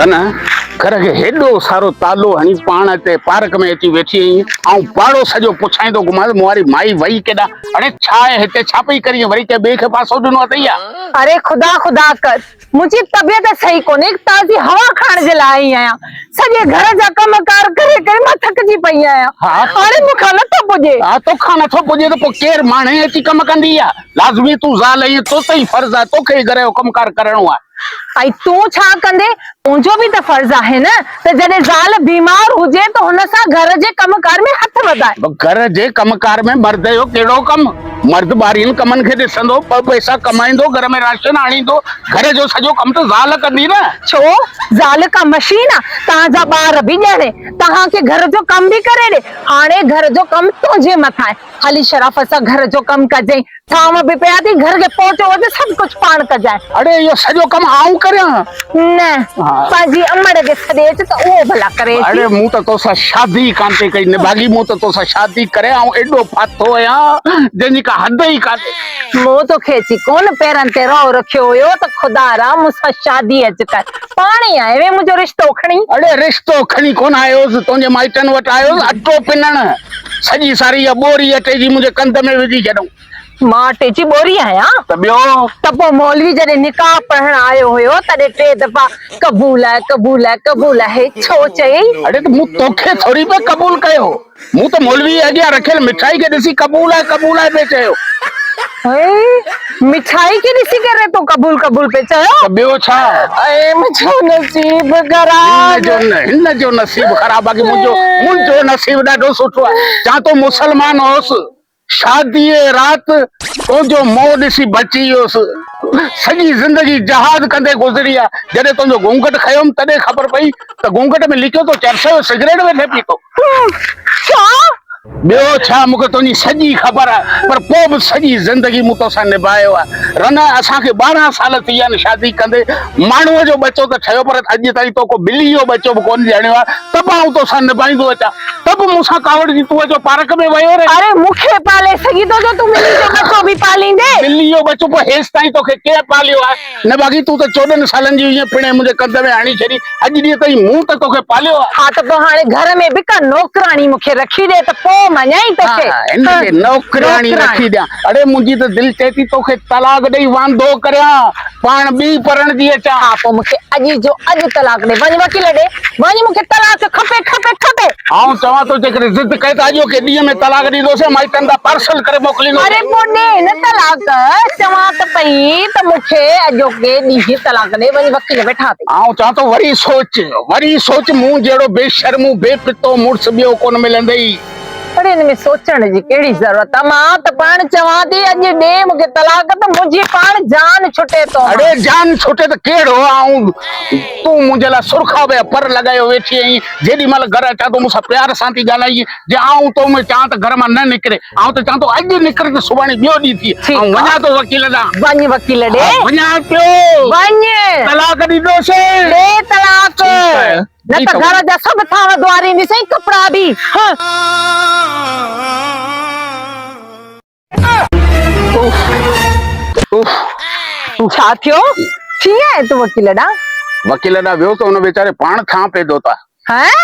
رن، گهر کي هيڏو سارو تالو هڻي پاڻ هتي پارڪ ۾ اچي ويٺي آهين. آئون پاڙو سڄو پڇائيندو گهمان ته مون واري مائي وئي ڪيڏانهن؟ اڙي ڇا آهي هتي ڇا پئي ڪرين؟ وري ڪنهن ٻئي کي پاسو ڏنو اٿئي يا؟ اري خدا خدا ڪر، منهنجي طبيعت صحيح ڪونهي، تازي هوا کائڻ جي لاء آئي آهيان. سڄي گهر جا ڪم ڪار ڪري ڪري مان ٿڪجي پئي آهيان. هاڻي مون کان نٿو پڄي. ها توکان نٿو پڄي ته پوء ڪير ماڻهي اچي ڪم ڪندي يا؟ لازمي تون زال آهين، توتي ئي فرض آهي، توکي ئي گهر جو ڪم ڪار ڪرڻو آهي. ۽ تون ڇا ڪندين؟ تنهنجو به ته فرض آهي نه ته جڏهن زال بيمار هجي ته هن سان گهر جي ڪم ڪار ۾ هٿ وڌائي. گهر جي ڪم ڪار ۾ مرد جو ڪهڙو ڪم؟ مرد ٻاهرين ڪمن کي ڏسندو، ٻه پئسا ڪمائيندو، گهر ۾ راشن آڻيندو، گهر جو سڄو ڪم ته زال ڪندي نه. ڇو؟ زال ڪا مشين آ؟ توهان جا ٻار به ڄڻي، توهان کي گهر جو ڪم به ڪري ڏي. هاڻي گهر جو ڪم تنهنجي مٿان آهي. هلي شرافت سان گهر جو ڪم ڪجئين. ٿانو به پيا اٿئي، گهر کي پوچو وجهه، سڀ ڪجهه پاڻ ڪجانء. اڙي اهو سڄو ڪم آئون ڪريان؟ نه، پنهنجي امڙ کي سڏي اچ ته اهو ڀلا ڪري اچي. اڙي مون ته توسان شادي ئي ڪانه پئي ڪئي نڀاڳي، مون ته توسان شادي ڪري آئون ايڏو ڦاٿو آهيان، جنهن جي ڪا حد ئي ڪانهي. مون توکي اچي ڪونه پيرن تي رئو رکيو هيو ته خدا را مون سان شادي اچ ڪر، پاڻ ئي آئين وئين منهنجو رشتو کڻي. اڙي رشتو کڻي ڪونه آيو هوس، تنهنجي مائٽن وٽ آيو هوس اٽو پنڻ. سڄي ساري اها ٻوري اٽي جي منهنجي ڪنڌ ۾ وجهي ڇڏيائون. مان اٽي جي ٻوري آهيان؟ ته ٻيو؟ ته پوء مولوي جڏهن نڪاح پڙهڻ آيو هيو تڏهن ٽي دفعا قبول آهي، قبول آهي، قبول آهي ڇو چيئي؟ اڙي ته مون توکي ٿوري پئي قبول ڪيو. مون ته مولوي جي اڳيان رکيل مٺائي کي ڏسي قبول آهي، قبول آهي پئي چيو. اي مٺائي کي ڏسي ڪري تو قبول قبول پئي چيو؟ ته ٻيو ڇا؟ اي منهنجو نصيب خراب. هن جو نصيب خراب باقي منهنجو منهنجو نصيب ڏاڍو سٺو آهي. چان ٿو مسلمان هوس. شاديء رات تنهنجو منهن ڏسي بچي ويس. سڄي زندگي جهاد ڪندي گذري آ. جڏهن تنهنجو گهونگهٽ کنيم تڏهن خبر پئي ته گهونگهٽ ۾ لڪيو تو چرس جو سگريٽ ويٺي پيتو. ڇا؟ ٻيو ڇا مون کي تنهنجي سڄي خبر آهي پر پوء به سڄي زندگي مون توسان نڀايو آهي. رنا اسان کي 12 سال ٿي ويا آهن شادي ڪندي. ماڻهوء جو ٻچو ته ٺهيو پر اڄ تائين تو ڪو ٻلي جو ٻچو به ڪونه ڄڻيو آهي ته به آئون توسان نڀائيندو اچان. ته به مون سان ڪاوڙجي تون اچو پارڪ ۾ ويو رهين. اري مون کي پالي سگهين ٿو جو تون ٻلي جو ٻچو به پاليندين. ٻلي جو ٻچو پوء هيستائين توکي ڪنهن پاليو آهي؟ نه باقي تون ته 14 سالن جي هئين پڻهين منهنجي ڪنڌ ۾ هڻي ڇڏي. اڄ ڏينهن تائين مون ته توکي پاليو آهي. ها ته پوء هاڻي گهر ۾ به ڪا نوڪراڻي مون کي رکي ڏي ته پوء مڃان توکي. ها هن کي نوڪرياڻي رکي ڏيان. اڙي منهنجي ته دل چئي ٿي توکي طلاق ڏئي واندو ڪريان. پاڻ ٻي پرڻجي اچان. ها پوء مون کي اڄ جو اڄ طلاق ڏي. وڃ وڪيل ڏي. وڃ مون کي طلاق کپي کپي کپي. آئون چوان ٿو جيڪڏهن ضد ڪئي ته اڄوڪي ڏينهن ۾ طلاق ڏيندوسين مائٽن ڏانهن پارسل ڪري موڪليندوسين. اري پوء ڏي نه طلاق. چوان ته پئي ته مون کي اڄوڪي ڏينهن طلاق ڏي. وڃ وڪيل ويٺا اٿئي. آئون چوان ٿو وري سوچ وري سوچ مون جهڙو بي شرمون بي پتو مڙس ٻيو ڪونه ملندئي. اڙي ان ۾ سوچڻ جي ڪهڙي ضرورت آ، مان ته پاڻ چوان ٿي اڄ ڏي مون کي طلاق ته منهنجي پاڻ جان ڇٽي تو مان. اڙي جان ڇٽي ته ڪهڙو آئون، تون منهنجي لاء سرخاب جا پر لڳايو ويٺي آهين، جيڏي مهل گهر اچان ٿو مون سان پيار سان ٿي ڳالهائين، جي آئون تو ۾ چاهان ته گهر مان نه نڪري، آئون ته چوان ٿو اڄ نڪر ته سڀاڻي ٻيو ڏينهن ٿئي، آئون وڃان ٿو وڪيل ڏانهن. وڃ وڪيل ڏي. ها وڃان پيو. وڃ. طلاق ڏيندوسين. ڏي طلاق. ٺيڪ آهي. نه ته گهر جا سڀ ٿانو ڌوئارينديسين ڪپڙا به. ڇا ٿيو؟ ٿي آئين تون وڪيل ڏانهن؟ وڪيل ڏانهن ويو ته ان ويچاري پاڻ ٿانء پئي ڌوتا. هين؟